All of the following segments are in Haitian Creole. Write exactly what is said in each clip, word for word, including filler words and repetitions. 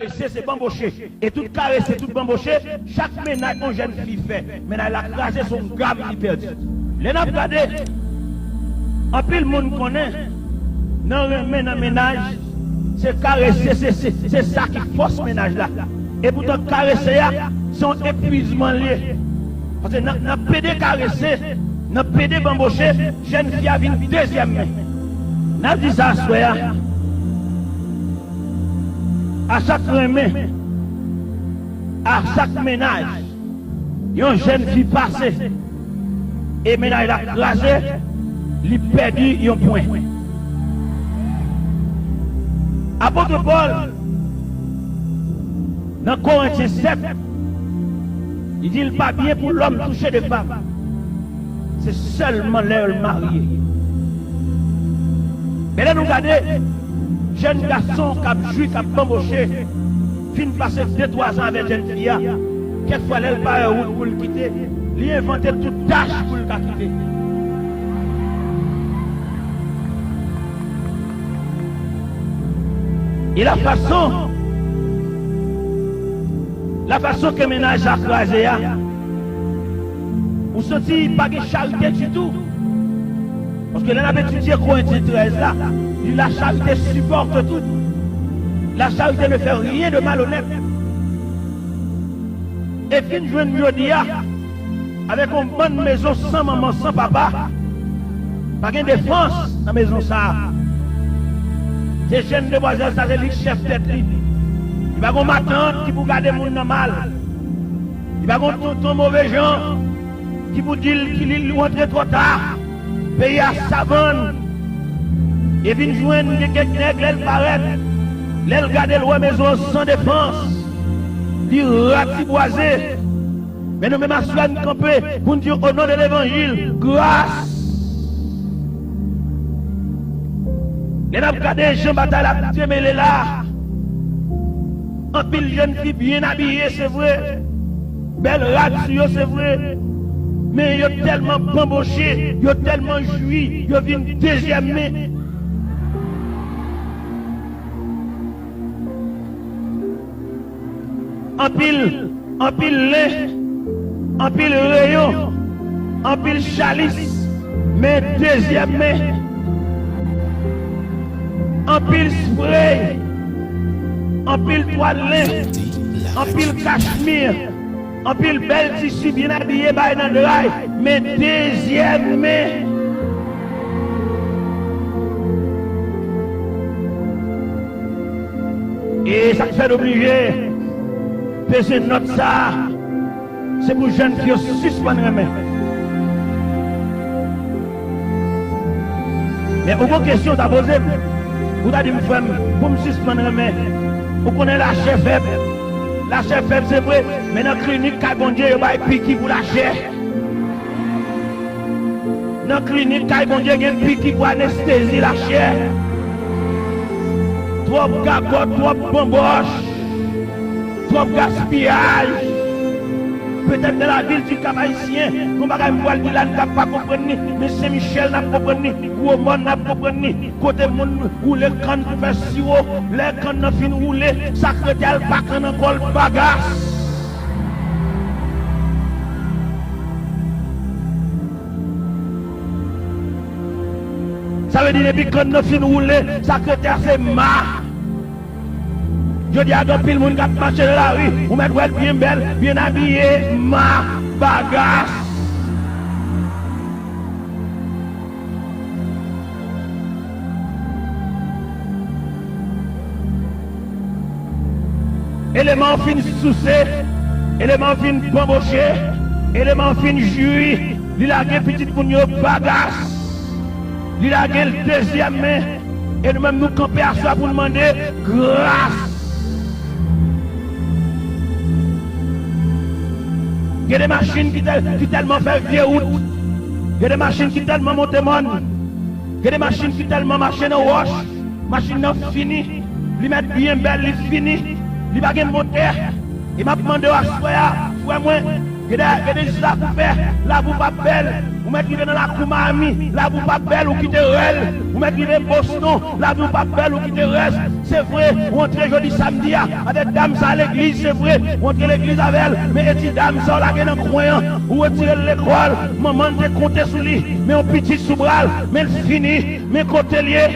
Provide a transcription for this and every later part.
Karese se banboche. E tout karese, tout banboche, chak mennaj yon jèn fi fè, mennaj la kraze, se yon gam li pèdi. Lè n ap gade, anpil moun konnen, nan renmen, nan mennaj, se karese, se, se, se sa ki fòs mennaj la. Epoutan, karese a, se yon epwizman l ye. Paske nan, nan pede karese, nan pede banboche, jèn fi a vin dezyèm men. N ap di sa aswè a. A chak renmen, a chak mennaj, yon jèn fi pase, e mennaj la kraze, li pèdi yon pwen. Apot Pòl, nan Korentyen sèt, li di l pa byen pou lòm touche de fanm. Se sèlman lè yo marye. Men lè nou gade, jèn gason k ap jwi, k ap banboche, fin pase de twa zan avèk jèn fi a, kèk fwa lè l pa wè wout pou l kite, li envante tout tach pou l ka kite. E la fason, la fason ke mennaj la kraze a, ou santi pa gen charite ditou. Paske lè n ap etidye Korentyen trèz la, li di la charité supporte tout. La charité ne fait rien de malhonnête. E fin jwenn jodi a, avèk yon bann mezon san manman, san papa, pa gen defans nan mezon sa a. Se jèn demwazèl sa, se li k chèf tèt li. Li pa gen matant ki pou gade moun nan mal. Li pa gen tonton move jan ki pou di l ki li, li rantre twò ta. Peyi a savann. E vin jwenn gen kèk nèg, lè l parèt, lè l gade, l wè mezon an san defans. Li ratibwaze. Men nou menm aswè a n kanpe pou n di, o non de levanjil, gras. Lè n ap gade jan batay la ap demele la, anpil jèn fi byen abiye, se vre. Bèl rad sou yo, se vre. Men yo tèlman banboche, yo tèlman jwi, yo vin dezyèm men. Anpil, anpil len, anpil reyon, anpil chalis, men dezyèm men. Anpil spray, anpil twal len, anpil kachmi, anpil bèl tisi byen abiye bay nan dray, men dezyèm men. E sa k fè n oblije peze nòt sa a, se pou jèn fi yo sispann renmen. Men ou gon kesyon w ta poze m, ou ta di m, frè m, pou m sispann renmen. Ou konnen lachè fèb. Lachè fèb, se vre, men nan klinik kay Bondye, yo bay piki pou lachè. Nan klinik kay Bondye gen piki pou anestezi lachè. Twòp gagòt, twòp banbòch, twòp gaspiyaj. Petèt nan lavil di Kap Ayisyen, gon bagay m pral di la n ka pa konprann li, men Sen Michèl n ap konprann li, Gwo Mòn n ap konprann li. Kote moun woule kann pou fè siwo, lè kann nan fin woule, sakretè a l pa kann ankò, l bagas. Sa vle di depi kann nan fin woule, sakretè a se ma. Jodi a, gen anpil moun k ap mache nan lari, ou mèt wè l byen bèl, byen abiye, ma, bagas. Eleman an fin souse, eleman an fin banboche, eleman an fin jwi, li lage pitit moun yo bagas, li lage l dezyèm men, e nou menm nou kanpe aswè a pou n mande gras. Gen de machin ki tèl-, ki tèlman fè vye wout, gen de machin ki tèlman monte mòn, gen de machin ki tèlman mache nan wòch, machin nan fini, li mèt byen bèl, li fini, li pa gen motè. E m ap mande w aswè a, frè mwen, Gen de, gen de zak ou fè, lavi w p ap bèl. Ou mèt rive nan lakou Miami, lavi w p ap bèl, ou kite rèl. Ou mèt rive Boston, lavi w p ap bèl, ou kite rès. Se vre, ou antre jodi samdi a avèk dam sa a legliz, se vre, ou antre legliz avè l, men e ti dam sa a w lage nan kwen an, ou retire l lekòl, manman l te konte sou li, men yon pitit sou bra l, men l fini, men kote l ye.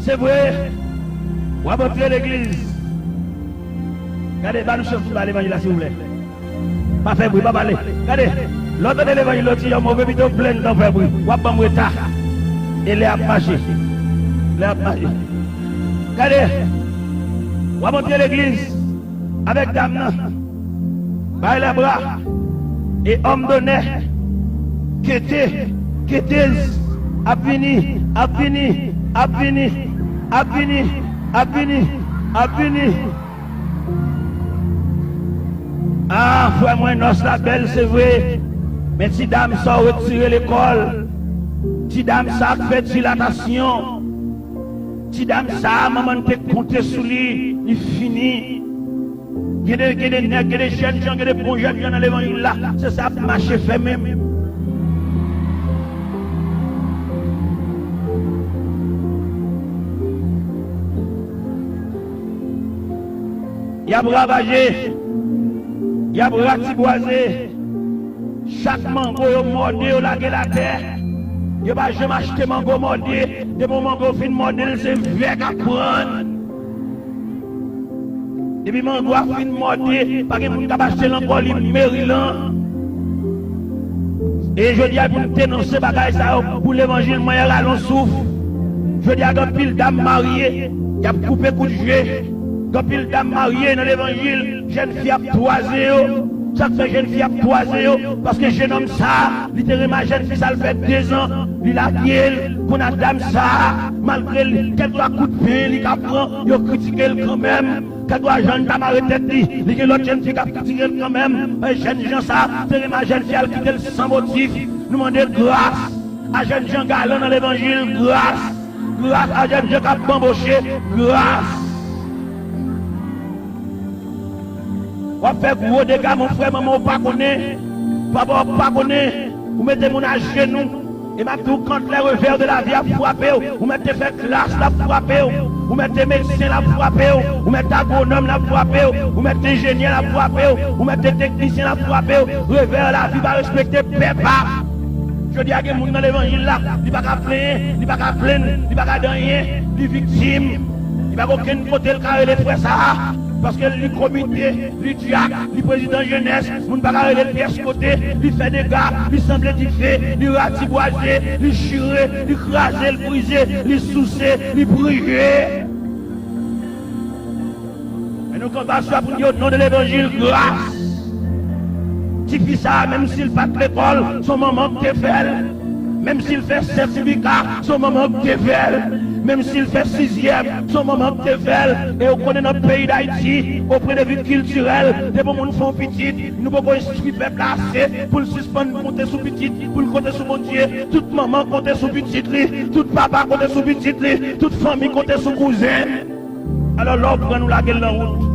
Se vre, w ap antre legliz. Gade, ba nou chans pou ba levanjil la, silvouplè. Pa fè bri, pa pale. Gade, lè w tande levanjil, lè w di yon mo, epi tou plenn tan fè bri. W ap ban m reta. E lè ap mache. Lè ap mache. Gade, w ap antre legliz avèk dam nan. Bay lè bra. E òm donè. Kete, ketez, ap vini, ap vini, ap vini, ap vini, ap vini, ap vini. Ah, frè mwen, nòs la bèl, se vre. Men ti dam sa w retire lekòl. Ti dam sa k fè dilatasyon. Ti dam sa a, manman n te konte sou li, li fini. Gen de, gen de nèg, gen de jèn jan, gen de bon jèn jan nan levanjil la. Se sa ap mache fè menm. Y ap ravaje, y ap ratibwaze. Chak mango yo mòde, yo lage l atè. Yo pa janm achte mango mòde. Depi yon mango fin mòde l, se vè k ap pran l. Depi mango a fin mòde, pa gen moun k ap achte l ankò, li meri lan. E jodi a, pou n denonse bagay sa yo, pou levanjil, mwen rale yon souf. Jodi a, gen anpil dam marye, y ap koupe kout je. Gen anpil dam marye nan levanjil, jèn fi ap twaze yo. Sa k fè jèn fi ap twaze yo? Paske jennonm sa a, li te renmen jèn fi sa, l fè dezan, li lage l. Kounye a dam sa a, malgre l, kèlkeswa kout pen li ka pran, yo kritike l kanmenm. Kèlkeswa jan l ta mare tèt li, li gen lòt jèn fi k ap kritike l kanmenm. Men jèn jan sa a te renmen jèn fi a, l kite l san motif. Nou mande gras a jèn jan galan nan levanjil, gras. Gras a jèn jan k ap banboche, gras. W ap fè gwo dega, mon frè, manman w pa konnen, papa w pa konnen, ou mete moun ajenou. E m ap di w, quand les revers de la vie ap frape w, ou mèt te fè klas, l ap frape w. Ou mèt te medsen, l ap frape w. Ou mèt te agwonòm, l ap frape w. Ou mèt te enjenyè, l ap frape w. Ou mèt te teknisyen, l ap frape w. Revè lavi pa respekte pèpa. Jodi a, gen moun nan levanjil la, li pa ka plenyen, li pa ka plenn, li pa ka di anyen, li viktim. Li pa gen okenn kote l ka rele frè sa a, paske li komite, li dyak, li prezidan jenès, moun pa ka rele l pyès kote, li fè dega, li sanble dife, li ratibwaze, li chire, li kraze, li brize, li souse, li prive. Men nou konba swa pou n di, o non de levanjil, gras. Tifi sa a, menm si l pa t lekòl, se yon manman k te fè l. Menm si l fè sètifika, se yon manman k te fè l. Menm si l fè sizyèm, se yon manman k te fè l. E ou konnen nan peyi Dayiti, o pwen de vi kiltirèl, depi yon moun fè yon pitit, nou poko enstwi pèp la ase pou l sispann konte sou pitit, pou l konte sou Bondye. Tout manman konte sou pitit li, tout papa konte sou pitit li, tout fanmi konte sou kouzen. Alò, lè w pran l, ou lage l nan wout.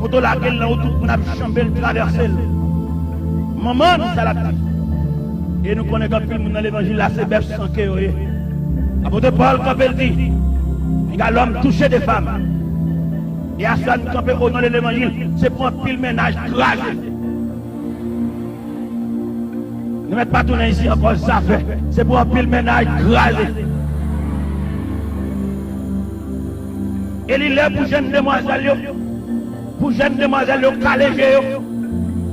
Kote w lage l nan wout, tout moun ap janbe l, travèse l. Manman n, sa l ap di. E nou konnen gen anpil moun nan levanjil la, se bèf san ke yo ye. Apot Pòl kanpe, l di, piga lòm touche de fanm. E aswè a, n kanpe o non de levanjil, se pou anpil mennaj kraze. Nou mèt pa tounen isi ankò, zafè. Se pou anpil mennaj kraze. E li lè pou jèn demwazèl yo, pou jèn demwazèl yo kale je yo.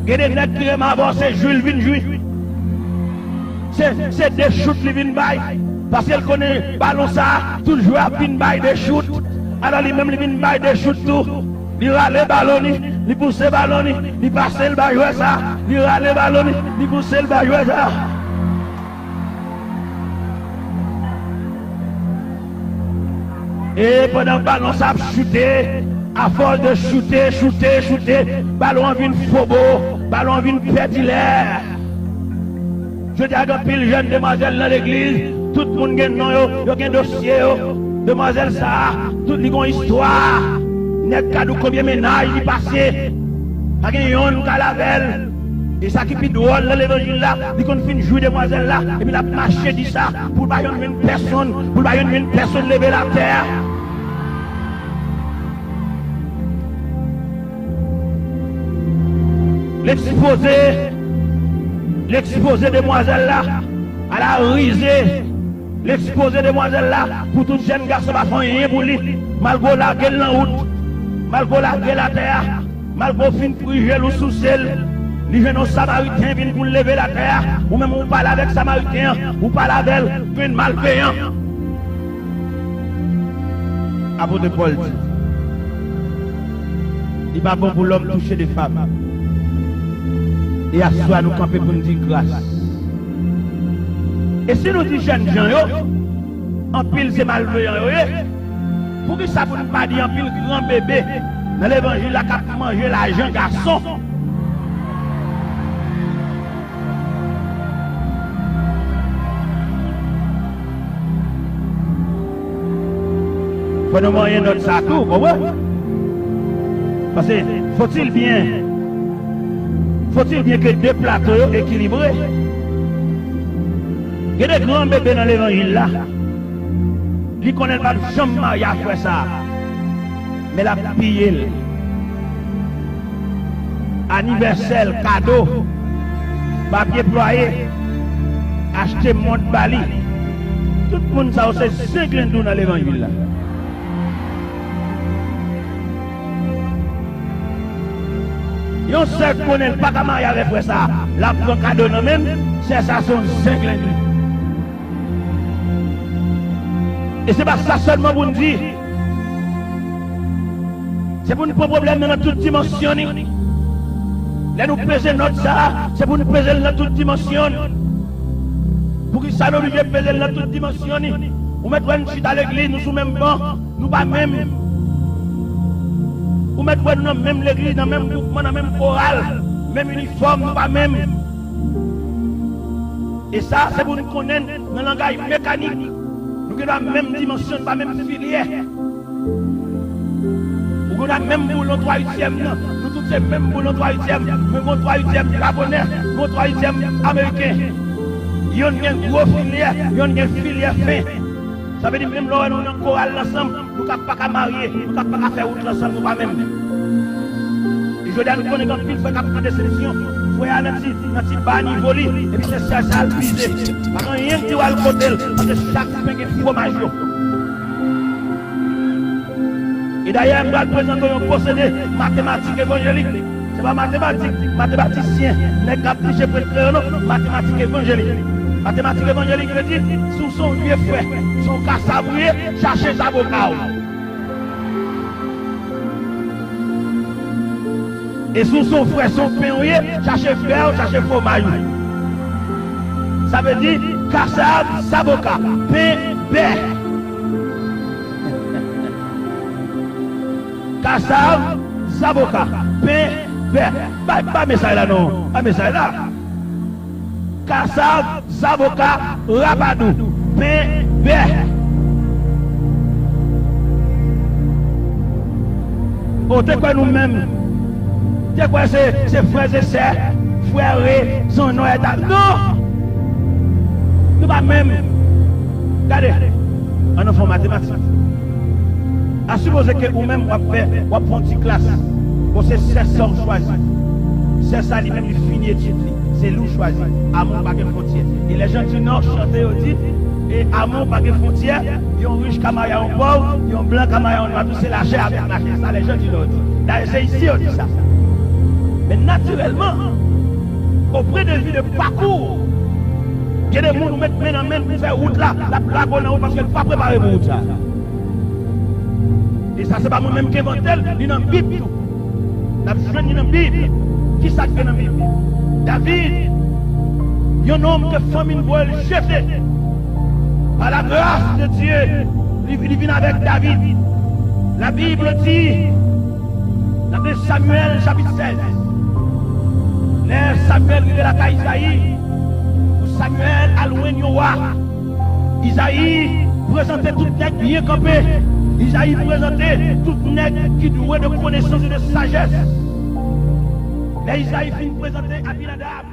Gen de nèg ki renmen avè w, se jwi l vin jwi. Se, se de chout li vin bay. Paske l konnen balon sa a, tout jwè ap vin bay de chout. Alò li menm li vin bay de chout tou. Li rale balon li, li pouse balon li, li pase l ba jwè sa, li rale balon li, li pouse l ba jwè sa. E pandan balon sa ap choute, afòs de choute, choute, choute, balon an vin fobo, balon an vin pèdi lè. Jodi a, gen anpil jèn demwazèl nan legliz, Tout moun gen non yo, yo gen dosye yo. Demwazèl sa a, tout li gon istwa. Nèg ka di w konbyen mennaj li pase. Pa gen yonn k al avè l. E sa ki pi dwòl nan levanjil la, li konn fin jwi demwazèl la, epi l ap mache di sa, pou l pa yonn jwenn pèsonn, pou l pa yonn jwenn pèsonn leve l atè a. L ekspoze, l ekspoze demwazèl la a la rize. L ekspoze demwazèl la pou tout jèn gason pa fè anyen pou li. Malgre w lage l nan wout, malgre w lage l atè a, malgre w fin pri je l ou souse l, li jwenn yon Samariten vin pou l leve l atè a. Ou menm ou pale avèk Samariten an, ou pale avè l, jwenn malveyan. Apot Pòl di, li pa bon pou lòm touche de fanm. E aswè a nou kanpe pou n di gras. E si nou di jèn jan yo, anpil se malveyan yo ye, poukisa pou n pa di anpil gran bebe nan levanjil la k ap manje lajan gason? Fò nou manyen nòt sa tou, konprann? Paske faut-il bien, faut-il bien que de plato yo ekilibre. Gen de gran bebe nan levanjil la. Li konnen l p ap janm marye ak frè sa a. Men l ap piye l. Anivèsè l, kado, papye plwaye, achte mont ba li. Tout moun sa yo se zenglendou nan levanjil la. Yon sè k konnen l pa ka marye avèk frè sa a, l ap pran kado nan men l, sè sa a se yon zenglendou. E se pa sa sèlman pou n di. Se pou n pran pwoblèm nan nan tout dimansyon li. Lè nou peze nòt sa a, se pou n peze l nan tout dimansyon li. Poukisa nou oblije peze l nan tout dimansyon li? Ou mèt wè n chita legliz, nou sou menm ban, nou pa menm. Ou mèt wè nou nan menm legliz, nan menm gwoupman, nan menm koral, menm inifòm, nou pa menm. E sa, se pou n konnen l nan langay mekanik. Nou gen dwa menm dimansyon, nou pa menm filyè. Ou gen dwa menm boulon twa ityèm nan. Nou tout se menm boulon twa ityèm. Men gon twa ityèm gabonè, gon twa ityèm ameriken. Yonn gen gwo filyè, yonn gen filyè fen. Sa vle di, menm lè w wè nou nan koral ansanm, nou ka pa ka marye, nou ka pa ka fè wout ansanm, nou pa menm. E jodi a, nou konnen gen anpil frè k ap pran desizyon. Frè a nan ti, nan ti ba nivo li, epi se sè sa l vize. Pa gen anyen k di w al kote l, paske chak pen gen fwomaj yo. E dayè, m pral prezante w yon pwosede matematik evanjelik. Se pa matematik, matematisyen, nèg k ap triche prèt kreyon, non, matematik evanjelik. Matematik evanjelik vle di, si w se yon vye frè, se yon kasav ou ye, chache zaboka w. E si w se yon frè, se yon pen ou ye, chache bè w, chache fwomaj ou. Sa vle di, kasav, zaboka, pen, bè. Kasav, zaboka, pen, bè. Bay, bay mesaj la non. Bay mesaj la. Kasav, zaboka, rapadou, pen, bè. O, te kwè nou menm. Te kwè se, se frè e sè, frè e zanno eta. Non! Nou pa menm. Gade, ann nou fè yon matematik. A sipoze ke ou menm w ap fè, w ap fè yon ti klas. Bon, se sè sa w chwazi. Sè sa li menm li fini etid li. Se li w chwazi. Amour pa gen fwontyè. E les gens du Nord chante yo di, e amour pa gen fwontyè, yon rich ka marye a yon pòv, yon blan ka marye a yon nwa, tou se la chair avec la chair. Sa les gens du Nord di. Dayè se isi yo di sa. Men natirèlman, au point de vue de parcours, gen de moun ou met men nan men pou fè wout la, l ap lage w nan wout paske l pa prepare pou wout sa. E sa se pa mwen menm ki envante l, li nan Bib tou. N ap jwenn li nan Bib. Kisa k gen nan Bib? David, yon nonm ke fanmi l voye l jete. Par la grâce de Dieu, li, li vin avèk David. La Bible dit, nan de Samyèl chapit sèz, lè Samyèl rive lakay Isayi, pou Samyèl al jwenn yon wa. Izayi prezante tout nèg byen kanpe. Izayi prezante tout nèg ki dwe de konesans e de sajès. Lè Izayi fin prezante Abinadab,